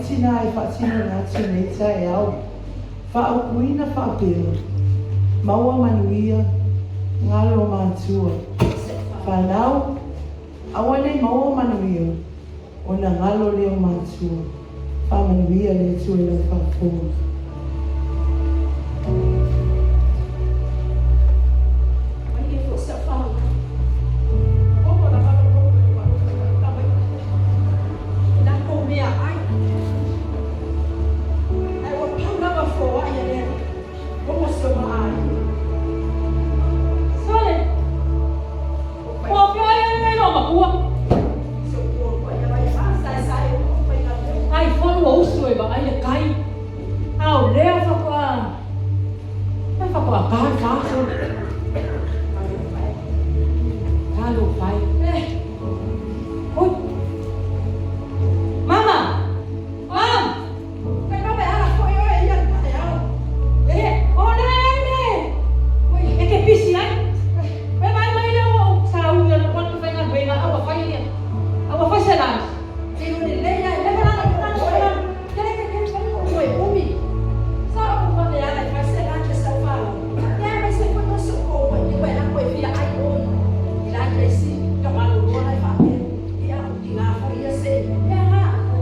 tinā e faatinoina atu i lenei taeao. Faaupuina faapea, Maua manuia, galo matua. Fanau, aua ne i maua manuia, ona galo lea o matua. Faamanuia le Atua i lau faafofoga. Sole, ua afio ai ai ai loa makua. Ai foi ua usu e vaai le kai, a o lea faatoa, ai faatoa ta le fa sole. Talofa e. Oi. Mama! Mam! O le le e ke pisi ai. E mai mai le ua ou sauni ona kuatu faigaluega a ua fai ia. A ua fai se lunch.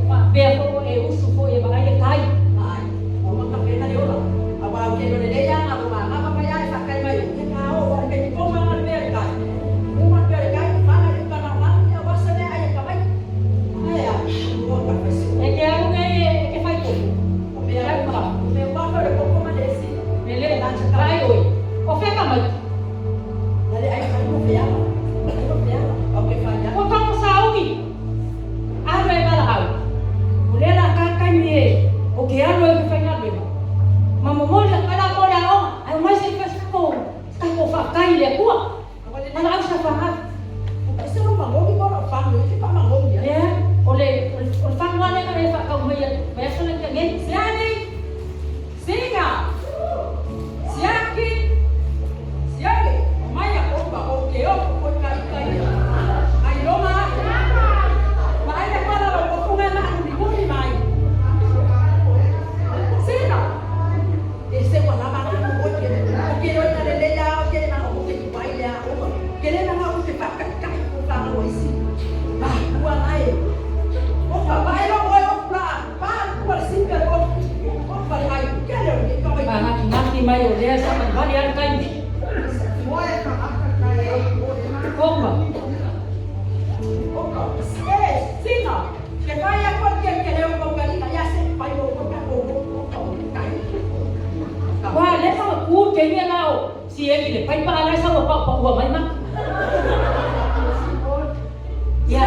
Faapea foi ua e usu foi e vaai le tai. E ke alu nei e ke fai koko. E alu ka. Mele, vaai oi. O fea tamaiti? Ua tago sauni. Alu e valaau. O lea la ka taimi e o ke alu ai o ke faigaluega. Ma momoli atu ai la mo le aoga, ae omai se i fai se tatou faafetai i le Atua. Valaau sa faga. Lea, o le o le fagu lava lea na e faatau mai vaiaso lea na tea nei. Siani, Sina, Siaki, Sione, o mai a opa o ke oko ko ka ika ia. Ai loma ae. Ma ai le pala lo ko funga na anu ni mai. Sina, e se wa lava na ko ke o ke oi na le le ya o ke na o ke tu pai le a o ke le na o ke fa ka ka ko fa o isi. Ah, ua lai. O fa pa e lo o pla pa ko le simpe o o pa le ai ke le o ke ka mai. Faanatinati mai o lea sa manuvali lava le taimi. Oka. Oka. E, sina, ke fai a ko ke ke le o ko ka ina ya se pai o ko ka ko ko ko ka. Ua lefa ma ku te ia la o si e le paipa ala sa ua pau ua mai ma. Ia,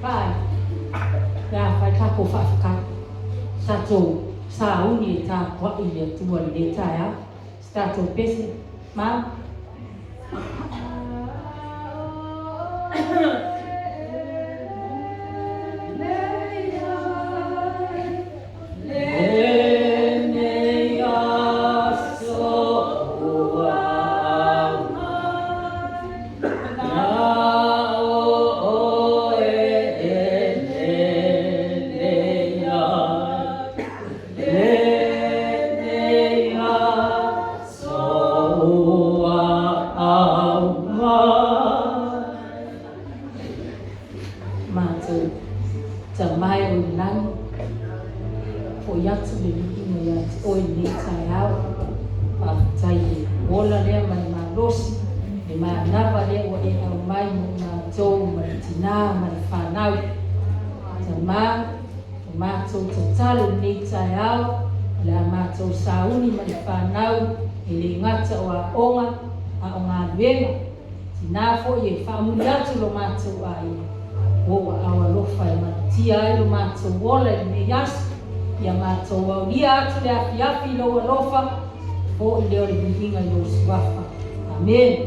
pai. Ia fai tatou faafetai. Tatou sauni e tapuai i le Atua i lenei taeao. Se tatou pese, ma. Lenei aso ua aumai, na o oe e lelei ai. Lenei aso ua aumai. Matou tamai o i lani, Foʻi atu le viiga ia te oe i lenei taeao. Faafetai i le ola lea ma le malosi, le manava lea ua e aumai mo matou ma le tinā ma le fanau. Tamā, o matou tatalo i lenei taeao, o le a matou sauni ma le fanau e le gata o aoga a o galuega. Tinā foi e faamuli atu lo matou aiga, o ou aao alofa e malutia ai lo matou ola i lenei aso, ia matou aulia atu le afiafi i lou alofa, foi lea o le viiga i lou suafa. Amene.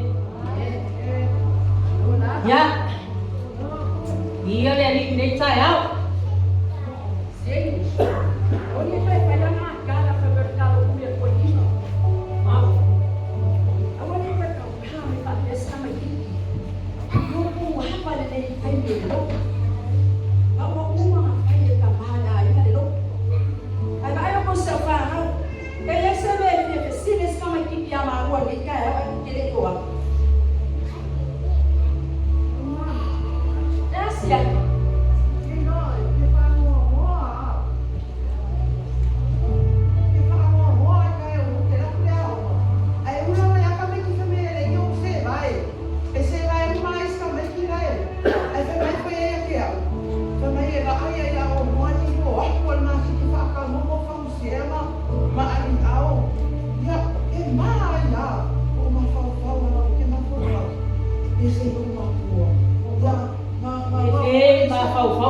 Ia, ia le Alii i lenei taeao.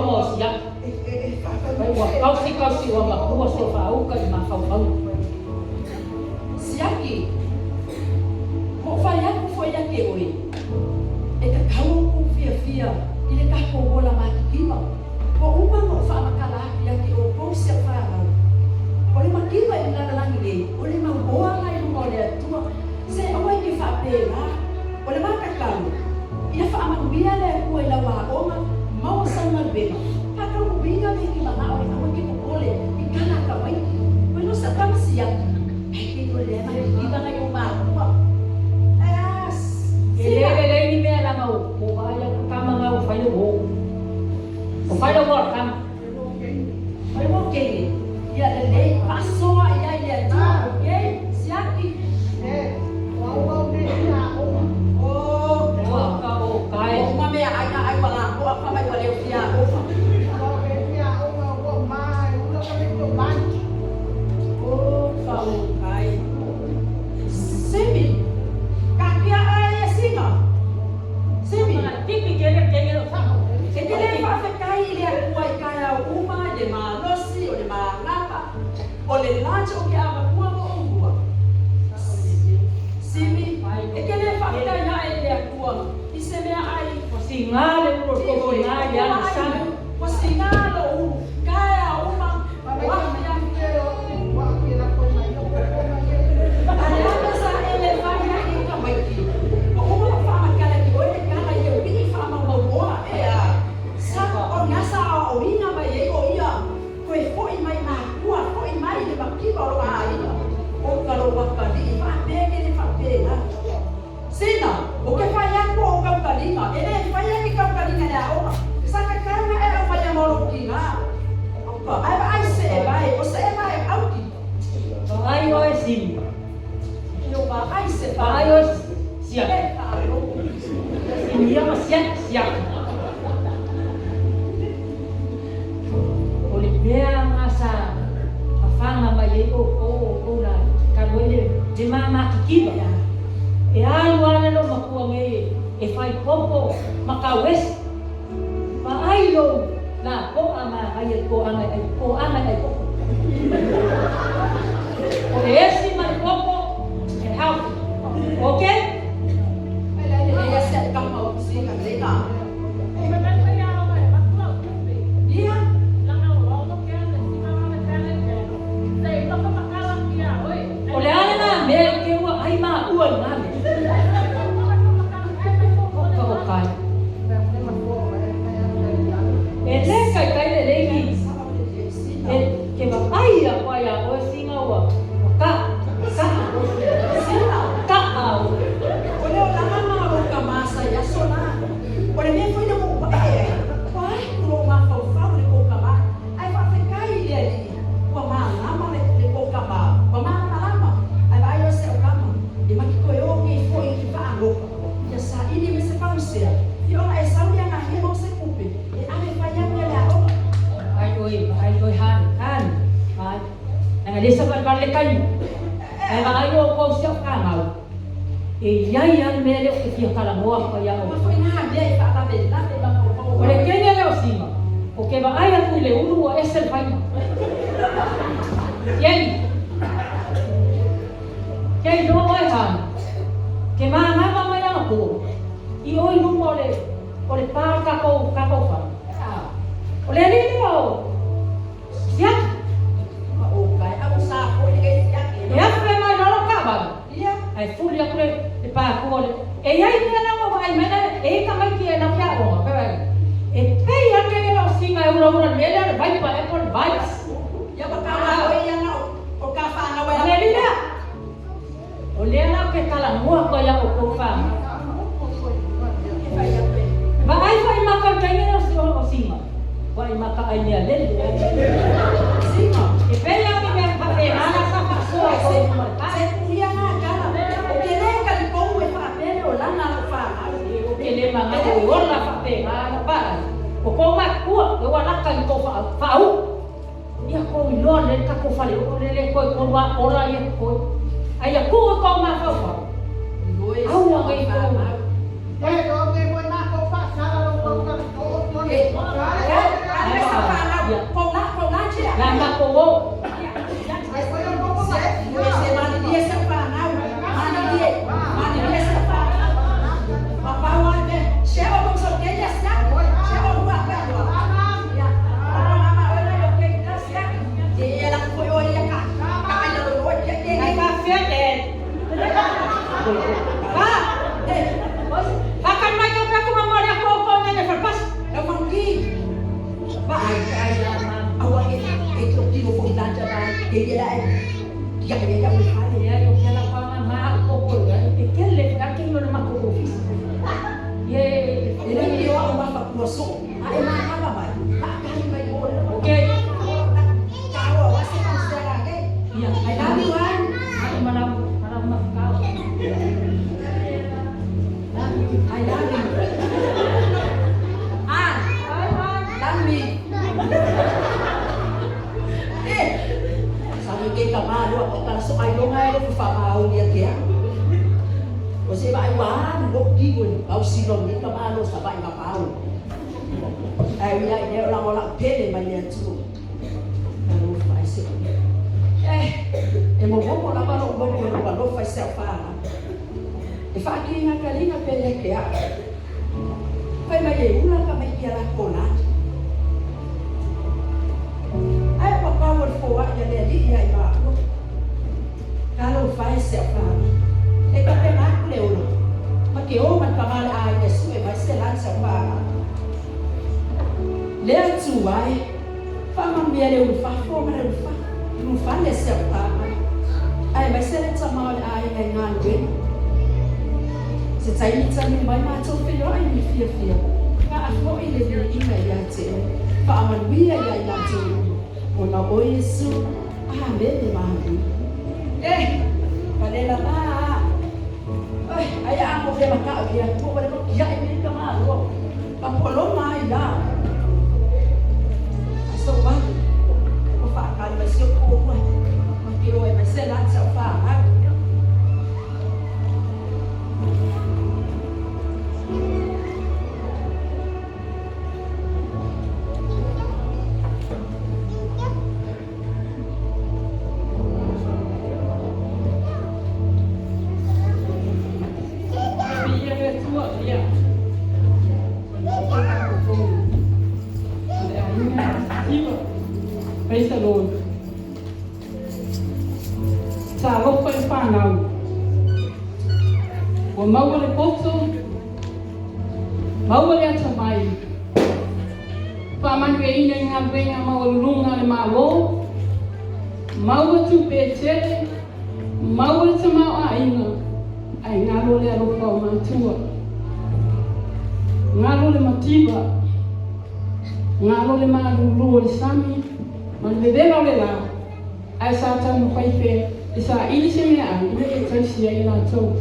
aoga o siaki. Ai ua kausi kausi ua makua se faauka i mafaufauga. Siaki, po o fai atu foi ia te oe, e tatau ona tou fiafia i le tatou ola matitiva. Ua uma ona ou faamatala atu ia te outou si au fanau, o le mativa i le lalolagi nei, o le mauoaga i luma o le Atua. Se aua e te faapena. O le ma tatalo, ia faamanuia le Atua i lau aoga, maua sau galuega, faataunuuina mea e te manao ai, aua e te popole i tala a tamaiti. Ua iloa sau tama siaki, ae te iloa lelei lava mativa nai ou matua. Ae a, E le sina. lelei ni mea leaga ua ou vaai atu tama na ua fai le uo. Ua fai le uo a le tama. O le uo kene, ia lelei, faasoa i ai le Atua, okay? Siaki. Oh, Ua ka o kai. ua uma mea ai na ai ua lapoa fa mai ua le fia aoga. Oh, fa o kai. Simi, kakia ai e singa. Simi, Tipi kele kele o sa. e te le faafetai i le Atua i taeao uma, i le malosi, o le magapa, o le lajo o ke avatua mo oulua. Simi, e te le faafetai ae i le Atua i se mea ai. O singa le ulo ko singa le ana sami. Ua siga lou ulu, taeao uma, ua afia. Ale sa ele fai ai i tamaiti. O uma o faamatala ki oe le tala i le uii faamaumauoa e a. Sa o gasa a o ina mai ei o ia. Koe foi mai makua, foi mai le makiva o lo aiga. O ka lo wakali, faapeke le faapena. Sina, o ke fai aku o kaukalima, e le fai ai kaukalima le aoga. Sa kakau e au mai a molo ki ngā. Oka, ai ai se e vai, o se e vai auki. Ai o e simi. Io va ai se Ai vai. o e siaki. E fa'alogo. Simi ia ma siaki siaki. O le mea nga sa fafanga mai ai o o o la ka le le mama kikiva. E alu ana lo makua ngai e fai popo makawes. Ma ai lo la ko ama ai ko anga ai ko anga ai ko. O le esi ma le popo e healthy. Okay? Ai la le ia se ka mau singa le na. Ia, O le ale na mea ke ua ai ma ua i ngale. O ka o kai. E le kai kai le leigi. sina. E ke ma ai a kwa ia o singa ua. O ka ka Sina. ka au. O le olaga ma o ka masa ia sola. O le mea foi le mo e ai. Ua ai ku lo mafaufau le ko ka ma. Ai faafetai i le Alii. Ua malama le ko ka ma. Ua malamalama. Ai vaai o se o kama. E maki koe o ke foi i faalofa. Ia saili me se fausia. Ia ona e sau ia ngā hema o se kupe. E ave fai au ia le aoga. Ai oi ai oi han han. Ai. Anga le sa val le kai. Ai ma ai o ko sia ka ngau. E iai an mea le o ke fia kala moa kwa ia o. Ua foi ngā mea i faalave lave mafaufau. O le kenya le o singa. O ke va ai atu i le ulu ua ese le faima. Tieni. Kia i loa oe han. Ke mangama mai anga ko. I oi luma o le pā kako kako wha. O le alii lea o siaki. Ma o kai au sa ko i ke siaki. E afe mai lalo ka wale. Ia. Ai fuli aku le pā kua le. E iai mea nanga wa ai mena e ka mai ki e nau kia onga. Pe wai. E pei ake e o singa e ura ura mele le vaipa e pol vibes. Ia pa ka o ia na o ka whānau O le alii lea. O lea lau ke kala mua koe ia o kou wha. Va ai whai maka o tainga o singa. Wai maka ai mea lele. Singa. E pei ake mea whape hana sa whasoa ko luma le pā. Se puia ngā kala. O ke le kalikou e whaapele o lana lau whānau. O ke le manga o i ola whape hana pā. O kou makua, e ua laka i kou whaau. Ia kou i loa le kako whale o lele koe koe wā ola ia koe. Ai a kua kou mawhau. Au anga i kou. La ma ko o. Ai ma fia e. Va. Va kan mai ka ko ma mo ko ko ne fa pas. Ia yo kia la pa ma ko ko ga te kele ka ke yo ma ko office. Ye okay. Ia I love you, Ann. Ai mana mana ma ka. I love you. Ann, love me. Eh, sabi kay kamalo ako para so ay longa lo fa ma o ya kia. O se vai wa lo kigun au silo ni kamalo sa vai ma pau. Ai ya ne la ola pele mai ya tu. Alo fa se. Eh, e mo mo la ba lo mo lo ba lo fa se fa. E fa ki nga kalinga pele ke a. Fai mai e ula ka mai kia la kona. Ai pa pa o fo a ia le li ia i ma. Ka lo fai se fa. E ka pe ma le ulo. Ma ke o ma ka male ai e su e mai se lan se fa. Le atu ai. Fa ma mia le u fa fo ma le u fa. U fa le se fa. Ai mai se le ta ma le ai ngai ngai we. Se tai ni tani mai ma tau whiro ai ni fia fia. Ka a fo i le vili inga ia te o. Fa amanuia ia i te o. O na o Yesu. A me me mahu. Eh, palela ma. Ai, ai a mo he maka o ia tu wale ko kia e me ka ma lo. Pa polo mai la. A so ba. O fa ka ni se ko ko. Ma ke o e me se la sa fa. Ia le tua ia. Praise the Lord. Sa alofa i whanau. Ua maua le poto, maua le ata mai. Whamanu e ina i ngā wenga maua lulunga le malo, maua tu pe tele, maua le tamau a ina, ai ngalo le alofa o matua. Ngalo le mativa, ngalo le malulu o le sami, ma le vevela o le la, ai sa tau mawhai pe, e sa ili se mea ai, ina e tausia i lātou.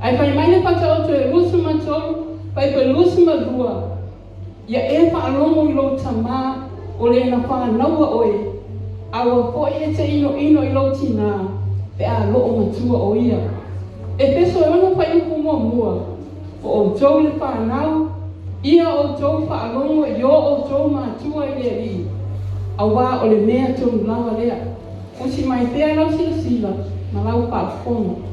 Ai whai mai le pata o te rusu ma tolu, pai pe rusu ma lua. Ia e whaalomo i lou tamā, o le na whānaua oe, a ua foi e te ino ino i lou tinā, pe a loo matua o ia. E peso e ono whai upu mua mua, o o tau le whānau, ia o tau whaalomo i o o tau mātua i le rii. A wā o le mea tonu lawa lea. Usi mai pea lau sila sila, ma lau whaafono.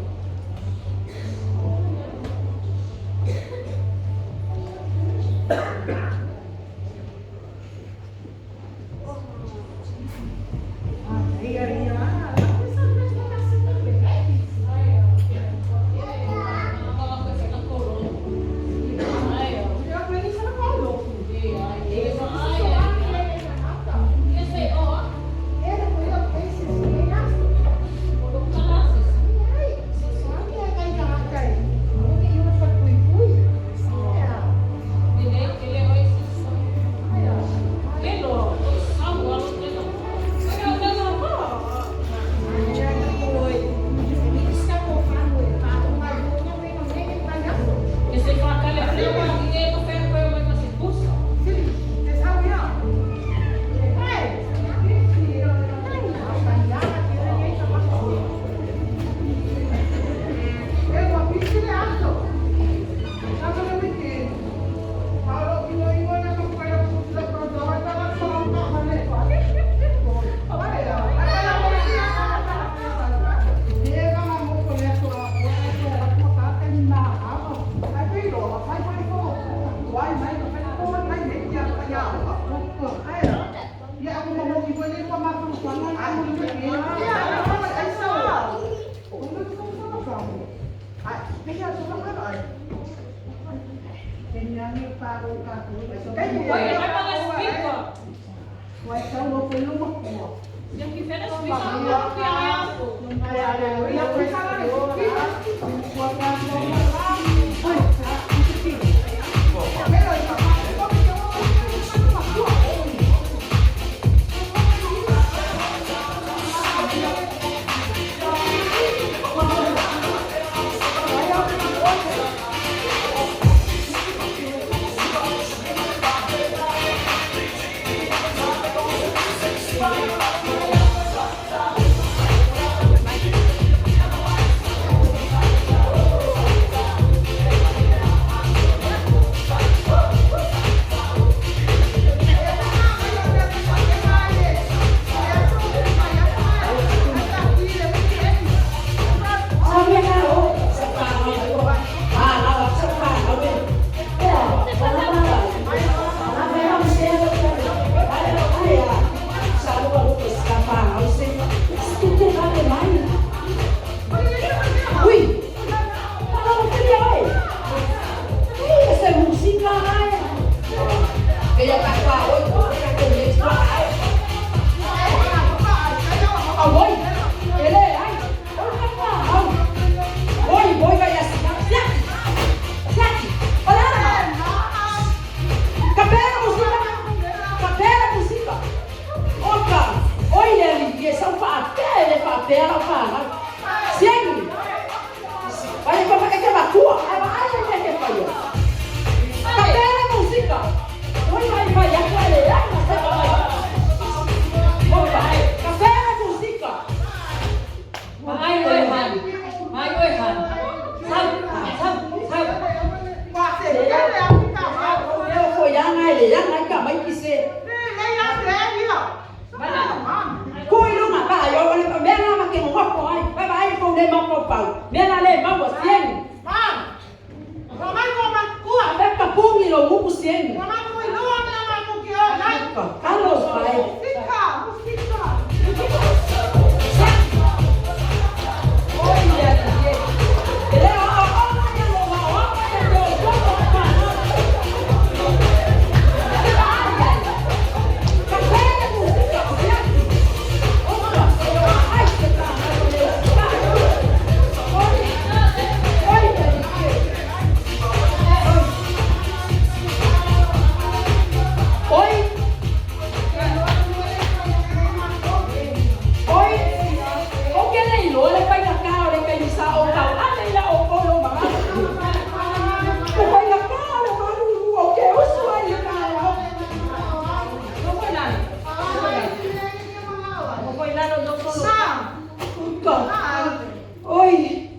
Oi.